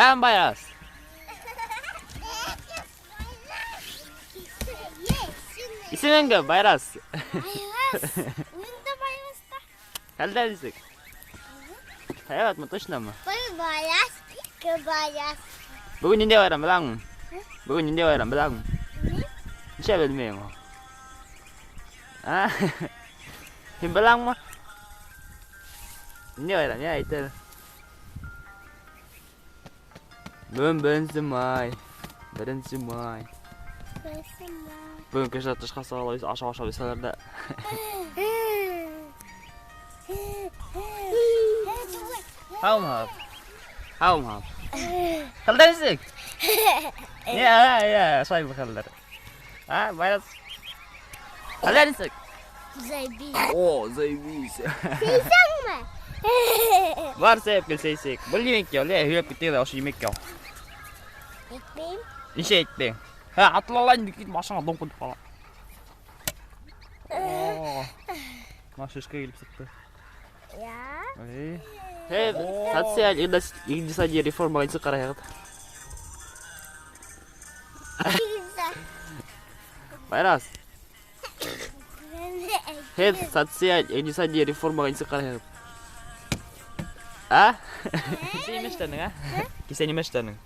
Һәм Байрас. Исемең кем, Байрас? Байрас. Үҙең Байрас та. Хәлдәр нисек? Һәйбәтме, точномы? Бер Байрас, ике Байрас. Бөгөн ниндәй байрам, беләңме? Бөгөн ниндәй байрам, беләңме? Нисә белмәйем ул? А? Һин беләңме? Ниндәй байрам, я әйт әле. Бөгөн 1 май. 1 май. Бөгөн кешеләр тышҡа сығалар, ашап-ашап эсәләр ҙә. Һаумыһығыҙ? Һаумыһығыҙ? Хәлдәр нисек? Я, я, шулай хәлдәр. А, Байрас. Хәлдәр нисек? Заебись. О, заебись. Сәйсәңме? Бар сәйеп кил, сәйсәк. Был нимәкәй ул, һөйләп китегеҙ ошо нимәкәй ул. Әйтмәйем. Нисә әйтмәйең? Һә, атыла инде кит, башыңа доңҡ итеп ҡала. О, мына шишка килеп сыҡты. Я. Эй. Һеҙ социаль иҡтисади реформаға нисек ҡарайһығыҙ? Байрас, һеҙ социаль иҡтисади реформаға нисек ҡарайһығыҙ? А? Кисә нимә эшләнең, а? Кисә нимә эшләнең?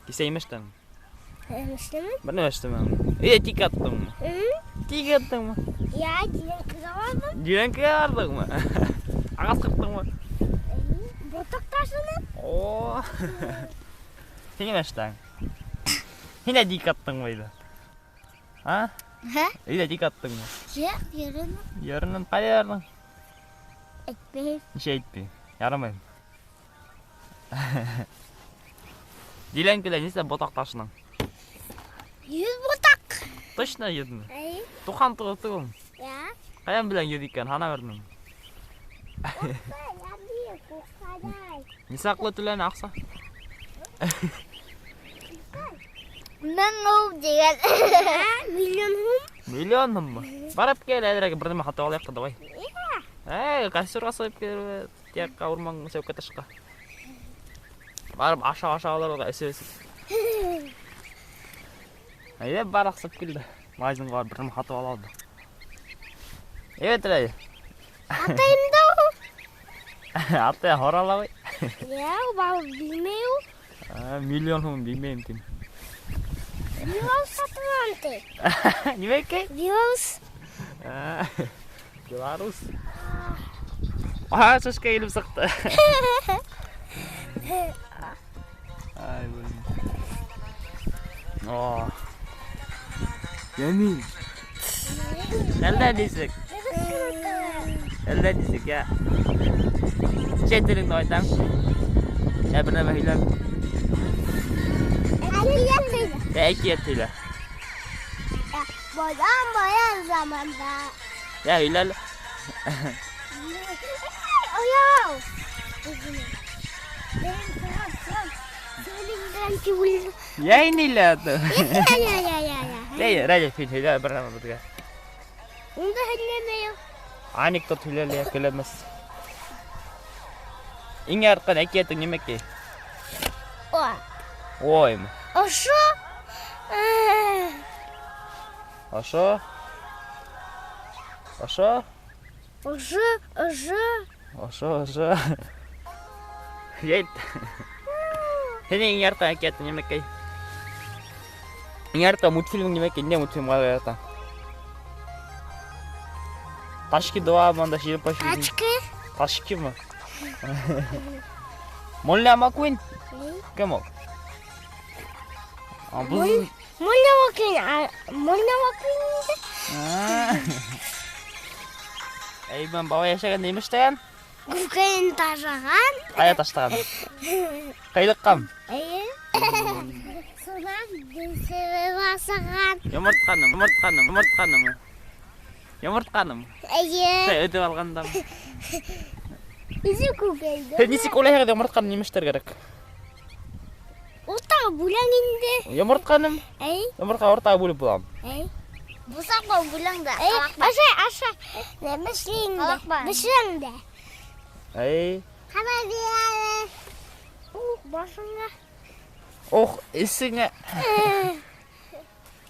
Кисә нимә эшләнең? Эшләмәнем. Бер нәмә эшләмәнең. Өйҙә тик яттыңмы? Тик яттыңмы? Я, делянкаға барҙым. Делянкаға барҙыңмы? Ағас ҡырҡтыңмы? Ботаҡ ташыным. О. Һин нимә эшләнең? Һин дә тик яттыңмы өйҙә? А? Һә? Өйҙә тик яттыңмы? Юҡ, йөрөнөм. Йөрөнөң, ҡайҙа барҙың? Әйтмәйем. Нисә әйтмәйем? Ярамай. Делянкала нисә ботаҡ ташының? 100 ботаҡ. Точно 100-ме? Әй. 99 түгелме? Я. Ҡайҙан беләң 100 икән? Һанап бирҙеңме? Нисаҡлы түләне аҡса? 1000 һум тигән. Миллион һум. Миллион һуммы? Барып кил, әҙерәк бер нәмә һатып алайыҡ та, давай. Әй, костерға сығып килербеҙ. Тияҡҡа, урман сәүкә ташҡа. Барып аша-аша алырбыҙ, эсеп-эсеп. Әйҙә, бар аҡсап кил дә. Магазинға барып бер нәмә һатып алабыҙ. Әйбәт әле. Атайым да ул. Атай һорала ғой. Я, барып белмәй ул. Миллион һум белмәйем тим. Белорус һатып алам ти. Нимәкәй? Белорус. Белорус. Аһа, шишка килеп сыҡты. Ай, блин. О. Йәмил. Хәлдәр нисек? Хәлдәр нисек, я? Нисә телеңде әйтәм? Я бер нәмә һөйләм. Әкиәт һөйлә. Я әкиәт һөйлә. Баян-баян заманда. Я һөйлә әле. Ояу. Я инде һөйлә. Я, я, я, я. Әй, Рәҗәп, һин һөйлә бер нәмә беҙгә. Унда һөйләмәйем. Анекдот һөйлә әле, көләмәҫ. Иң яратҡан әкиәтең нимәкәй? О. Оймы? Ошо. Ошо? Ошо? Ошо, ошо. Ошо, ошо. Әйт. Һинең иң яратҡан әкиәтең нимәкәй? Иң яратҡан мультфильмың нимәкәй? Ниндәй мультфильм яратаң? Тачки 2 мында черепашки. Тачки. Тачкимы? Молли Маккуин? Кем ул? А, был Молли Маккуин, Молли Маккуин. Әй, бабай йәшәгәндә нимә эшләгән? Күкәйен ташлаған. Ҡайҙа ташлаған? Ҡыйлыҡҡамы? Эйе. Шунан бесереп ашаған. Йомортҡанымы? Йомортҡанымы? Йомортҡанымы? Йомортҡанымы? Эйе. Шулай өҙөп алғандамы? Үҙе күкәйҙе. Һеҙ нисек уйлайһығыҙ, йомортҡаны нимә эшләргә кәрәк? Уртаға бүләң инде. Йомортҡаным? Әй. Йомортҡа уртаға бүлеп буламы? Әй. Бысаҡ менән бүләң дә. Әй, аша, аша. Нәмә эшләйем дә? Бешерәм дә. Әй. Ҡара бирәле. Ух, башыңа. Ох, эсеңә.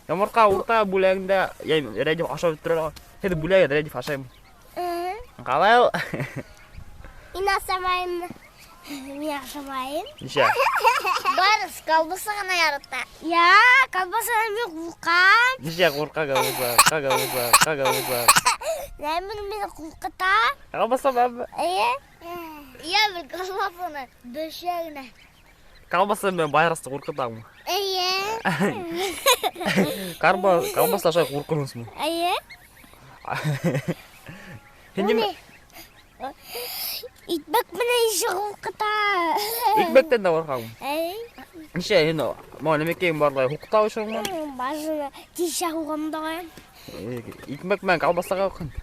Йомортҡа урта бүләгендә, Рәдиф ашап бөтөрә. Һеҙ бүләгеҙ, Рәдиф ашайым. Ҡалай ул? Мин ашамайым. Мин ашамайым. Нисә? Барыс колбаса ғына ярата. Я, колбасанан мин ҡурҡам. Нисә ҡурҡа колбаса, колбаса, колбаса. Нәмә мине ҡурҡыта? Колбаса бармы? Эйе. Я бер колбасаны бешә генә. Колбаса менән Байрасты ҡурҡытамы? Эйе. Колбаса ашай ҡурҡынысмы? Эйе. Һин нимә? Икмәк менән ише ҡурҡыта. Икмәктән дә ҡурҡамы? Эйе. Нисә һин моға нәмәкәйең барлай һуҡта ошоңмы? Башына тишә һуғам да. Икмәк менән колбасаға ҡын.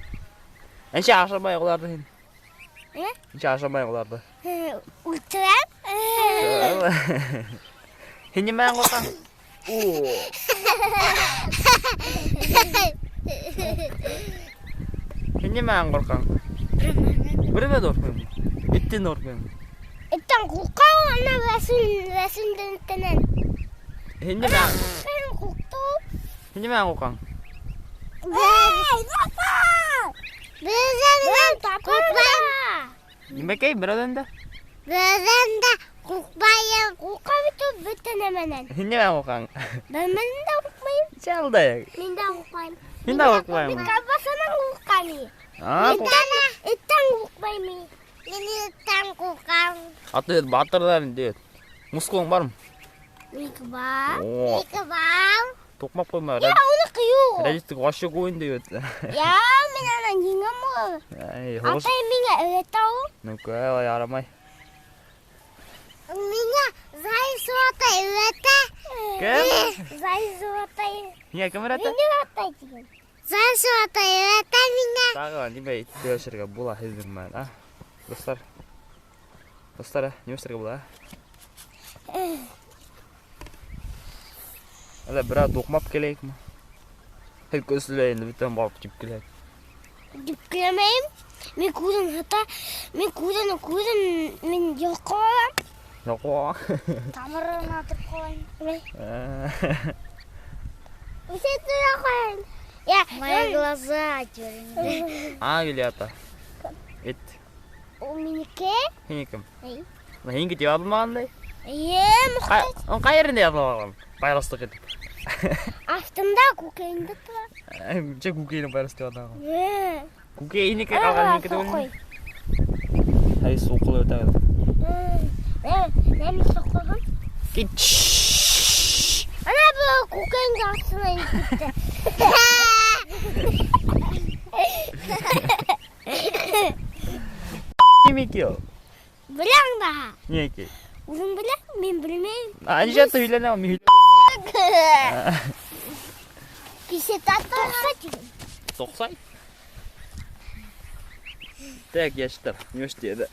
Нисә ашамай уларҙы һин? Нисә ашамай уларҙы? Үлтерәм. Һин нимәнән ҡурҡаң? Һин нимәнән ҡурҡаң? Берәмә дә ҡурҡмайым. Эттән дә ҡурҡмайым. Эттән ҡурҡам, ана Рәсүлдән эттән. Һин нимә? Мин ҡурҡтым. Һин нимәнән ҡурҡаң? Берәүҙән ҡурҡмайым. Нимәкәй, берәүҙән дә? Берәүҙән дә ҡурҡмайым. Ҡурҡам бит ул бөтә нәмәнән. Һин нимәнән ҡурҡаң? Берәүҙән дә ҡурҡмайым. Нисә алдайың? Мин дә ҡурҡмайым. Һин дә ҡурҡмайһыңмы? Мин колбасанан ҡурҡам. Эттән ҡурҡмайым. Мин эттән ҡурҡам. Аты батырҙар инде. Мускулың бармы? Минеке бар. Минеке бар. Туҡмап ҡуйма. Я, уныҡы юҡ. Рәдифте вообще ҡуйын тип. Я, мин ана еңәм ул. Атай миңә өйрәтә ул. Ну-ка, улай ярамай. Миңә Зайсу атай өйрәтә. Кем? Зайсу атай. Һиңә кем өйрәтә? Минең атай тигән. Зайсу атай өйрәтә миңә. Тағы нимә һөйләшергә була һеҙҙең менән, а? Дуҫтар. Дуҫтар, нимә эшләргә була? Әллә берәү туҡмап киләйекме? Һеҙ көслө инде, бөтәһен барып тип киләйек. Тип килмәйем. Мин күҙен һыта, мин күҙен, мин йолҡоп алам. Йолҡоп алам. Тамырын атып ҡуям. Үҫә тора ҡуям. Я, мои глаза теперь. А, килә ята. Эт. Ул минеке. Һинеке? Эйе. Һинеке тип яҙылмағандай? Эйе, Мөхтәр. Ул ҡай ерендә яҙылмаған? Байраслыҡ итеп. Аҫтында күкәйендә тора. Нисә күкәйенә байрас тип атаған? Э. Күкәй һинеке ҡалған һинеке түгелме? Ай, суҡлы үтә. Нәмә суҡлаған? Кит. Ана был күкәйенде аҫтына инеп китте. Нимәке ул? Беләң дә. Нимәке? Үҙең беләң, мин белмәйем. А, нисә һөйләнә ул? Мин Кисә тоҡсай тигән. Тоҡсай? Так, йәштәр, нимә эшләйҙе?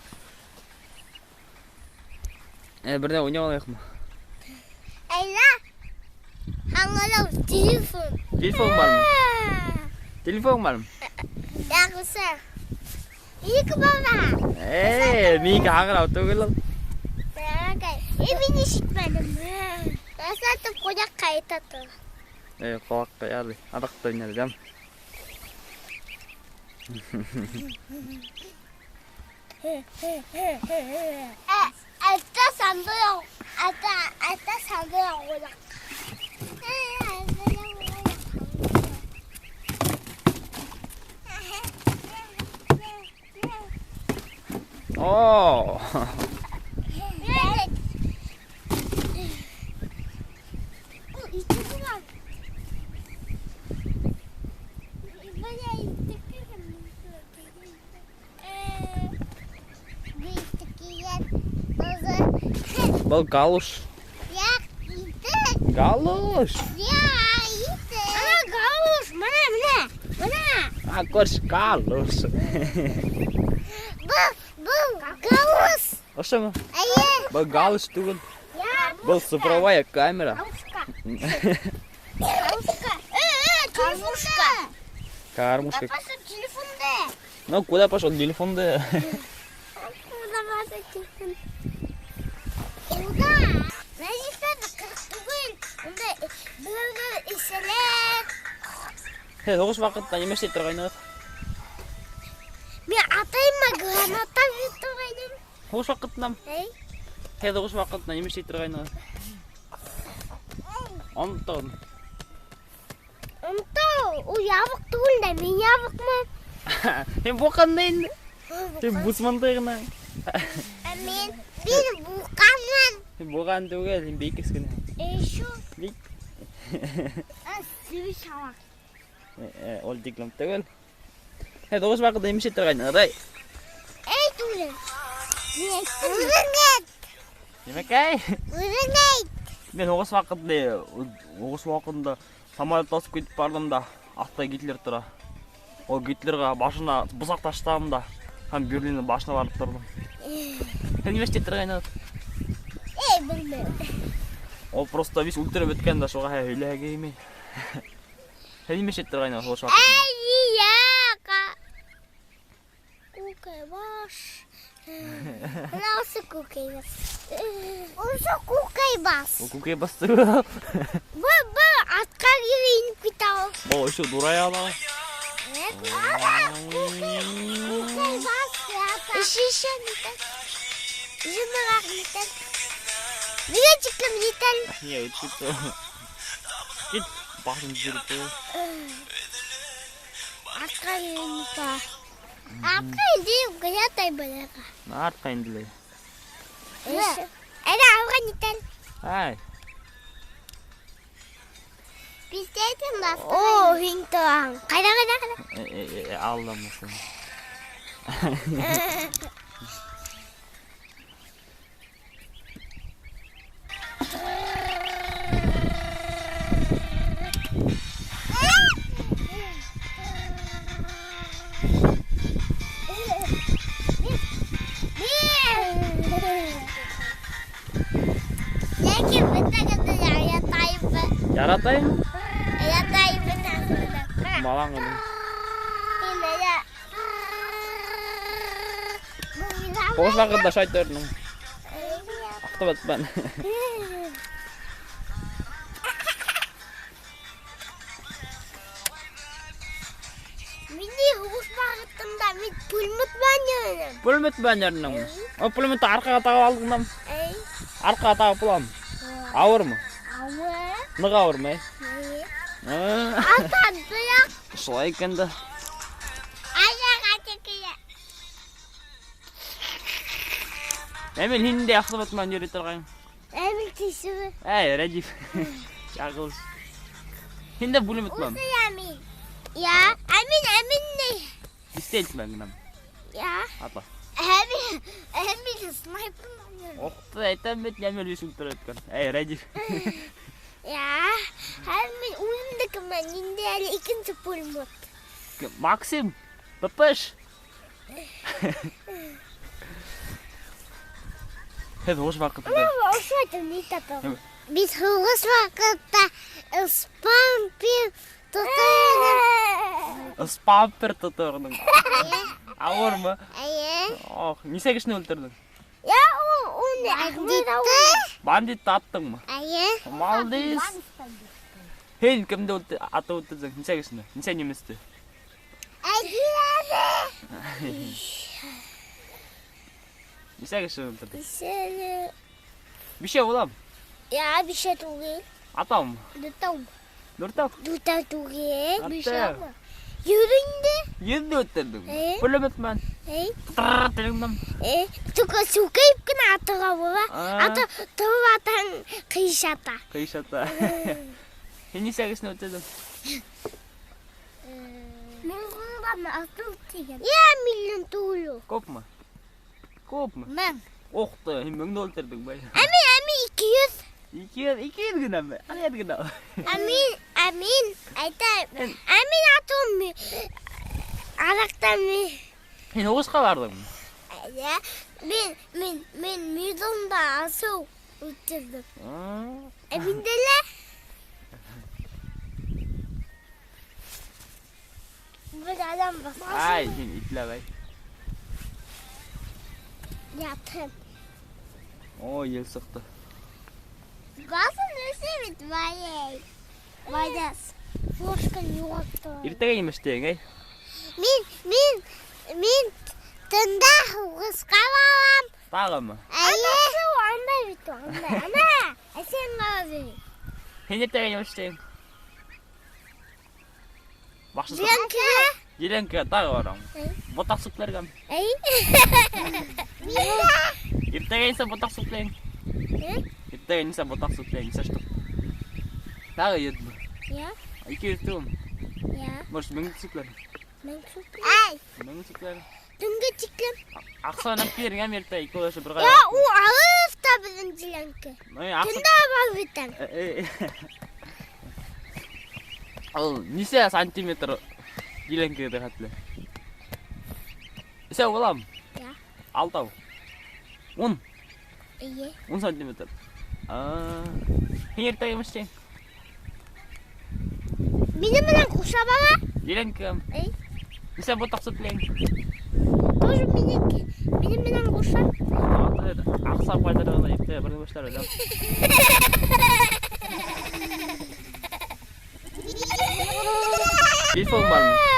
Берҙә уйнап алайыҡмы? Әйҙә. Аңлау телефон. Телефон бармы? Телефон бармы? Яҡшы. Ике бала. Минеке һаңғырау түгел ул. Мин ишетмәнем. Сатып ҡунаҡҡа әйтә тора. Ҡолаҡҡа ярай. Аҙаҡта уйнарҙым. Әтә сандыҡ, әтә сандыҡ ҡунаҡ. О! Был галуш. Галуш. Ана галуш, мына, мына, мына. А, күрш, галуш. Был галуш. Ошомо? Эйе. Был галуш түгел. Был цифровая камера. Галушка. Галушка. Кормушка. Кормушка. Пошел телефон-да. Ну, куда пошел телефон-да? Куда пошел телефон? Куда? Һуғыш ваҡытында нимә эшләй торғайнығыҙ? Мин атайыма граната биреп торғайным. Һуғыш ваҡытында? Эй. Һуғыш ваҡытында нимә эшләй торғайнығыҙ? Антон. Антон, ул ябыҡ түгел дә, мин ябыҡмын. Һин буҡанды инде. Һин бусмандай ғына. Мин буҡанмын. Һин буған түгел, һин бик кескенә. Шул. Бик. Сү шалаҡ. Ул тиклем түгел. Һуғыш ваҡытында нимә эшләй торғайнығыҙ? Эй. Эй, түгел. Мин әйттем. Үҙең әйт. Нимәкәй? Үҙең әйт. Мин һуғыш ваҡытында самолет асып китеп барҙым да, аҫта Гитлер тора. Ул Гитлерға башына бысаҡ ташланым да, һәм Берлиндың башына барып торҙом. Һин нимә эшләй торғайның? Эй, белмәйем. Ул просто весь үлтереп бөткән дә, шуға һөйләһе килмәй. Һин нимә эшләй торғайның һуғыш ваҡытында? Эй, яҡа. Күкәй баш. Бына ошо күкәй баш. Ошо күкәй баш. Ул күкәй баш түгел. Был атҡа кире инеп китә ул. Был еще дурая ала. Ана, күкәй баш ята. Шешә нитән. Йыныраҡ нитән. Миңә тиклем нитән. Ниңә үтеп китте? Кит, башын төшөрөп ҡуй. Артҡа кире инеп. Артҡа инде ята быларға. Артҡа инде. Әнә алға нитән. Ай. О, һин тораң. Ҡайҙа, ҡайҙа, ҡайҙа? Алдым шуны. Ләкин бөтәгеҙҙе яратайым. Яратайым? Яратайым бөтәгеҙҙе. Балаң ғына. Һуғыш ваҡытында шулай торҙоң. Автомат менән. Мине һуғыш ваҡытында мин пулемет менән йөрөнөм. Пулемет менән йөрөнөңмө? Ул пулеметты арҡаға тағып алдыңмы? Эй. Арҡаға тағып буламы? Ауырмы? Ауыр. Ныҡ ауырмы? Атам быраҡ. Шулай икән дә. Аяға текелә. Әмил, һин дә автомат менән йөрөй торғайның. Әмил тисеме? Әй, Рәдиф. Яғылыш. Һин дә пулемет менән? Усы Әмил. Я, Әмил, Әмил ни? Пистолет менән генәме? Я. Атла. Әмил, Әмил снайпер менән йөрөй. Оҡты әйтәм бит, Әмил үҙе үлтереп бөткән. Әй, Рәдиф. Я, Әмил үҙемдеке менән инде әле икенсе пулемет. Максим, ППШ. Һеҙ һуғыш ваҡытында. Ошо әйтәм, ни тапам? Беҙ һуғыш ваҡытта спампер тотайным. Спампер тотайның. Ауырмы? Эйе. Ох, нисә кешене үлтерҙең? Я, уны бандитты. Бандитты аттыңмы? Эйе. Молодец. Һин кемде атып үлтерҙең? Нисә кешене? Нисә немецте? Әгиҙәне. Нисә кешене үлтерҙең? Бишә. Бишәү буламы? Я, бишәү түгел. Атаумы? Дүртәү. Дүртәү? Дүртәү түгел. Бишәүме? Йөҙ инде. Йөҙҙө үлтерҙең? Эйе. Пулемет менән? Эйе. Тыр тиңдем. Эйе. Только сүкәйеп кенә атырға була. Аты тороп атаң ҡыйшата. Ҡыйшата. Һин нисә кешене үлтерҙең? Мин ҡулдан атып тигән. Я, миллион түгел. Күпме? Күпме? Мең. Ох ты, һин меңде үлтерҙең бай. Әмин, әмин, 200. 200, 200 генәме? Ҡайҙа генә? Әмин, әмин, әйтәм. Әмин атыу араҡтан мин. Һин һуғышҡа барҙыңмы? Эйе. Мин миллионда асыу үлтерҙем. Әминде лә. Бер адам баҫ. Ай, һин ипләп әй. Ятын. О, ел сыҡты. Газын өсә бит, Валей. Валес. Флажканы юғалттылар. Иртәгә нимә эшләйһең, әй? Мин, мин, мин тында һуғышҡа барам. Тағымы? Әйе. Анда бит ул, анда. Ана, әсәң ҡала. Һин иртәгә нимә эшләйһең? Баҡсаға. Делянка. Делянка тағы барам. Әй. Ботаҡ сүпләргәме? Әй. Иртәгә нисә ботаҡ сүпләйһең? Э? Иртәгә нисә ботаҡ сүпләйһең? Нисә штук? Тағы йөҙме? Я, 200 түгелме? я. Может, 1000 сүпләр. Мин сүпләйем. 1000 сүпләр. Төнгә тиклем. Аҡса менән килергәме иртәгә икәүләшеп бер Я, ул алыҫ та беҙҙең делянка. Эй, аҡса Төндә барып етәм. Ул нисә сантиметр делянкаға хәтле? Өсәү буламы? Я. Алтау. 10. Эйе. 10 сантиметр. Аа. Һин иртәгә нимә эшләйһең? Минең менән ҡуша бала. Делянкаға. Эй. Нисә ботаҡ сүпләйһең? Тоже минеке. Минең менән ҡуша. Аҡса ҡайтарырға иртәгә бер нәмә эшләр әле. Телефон бармы?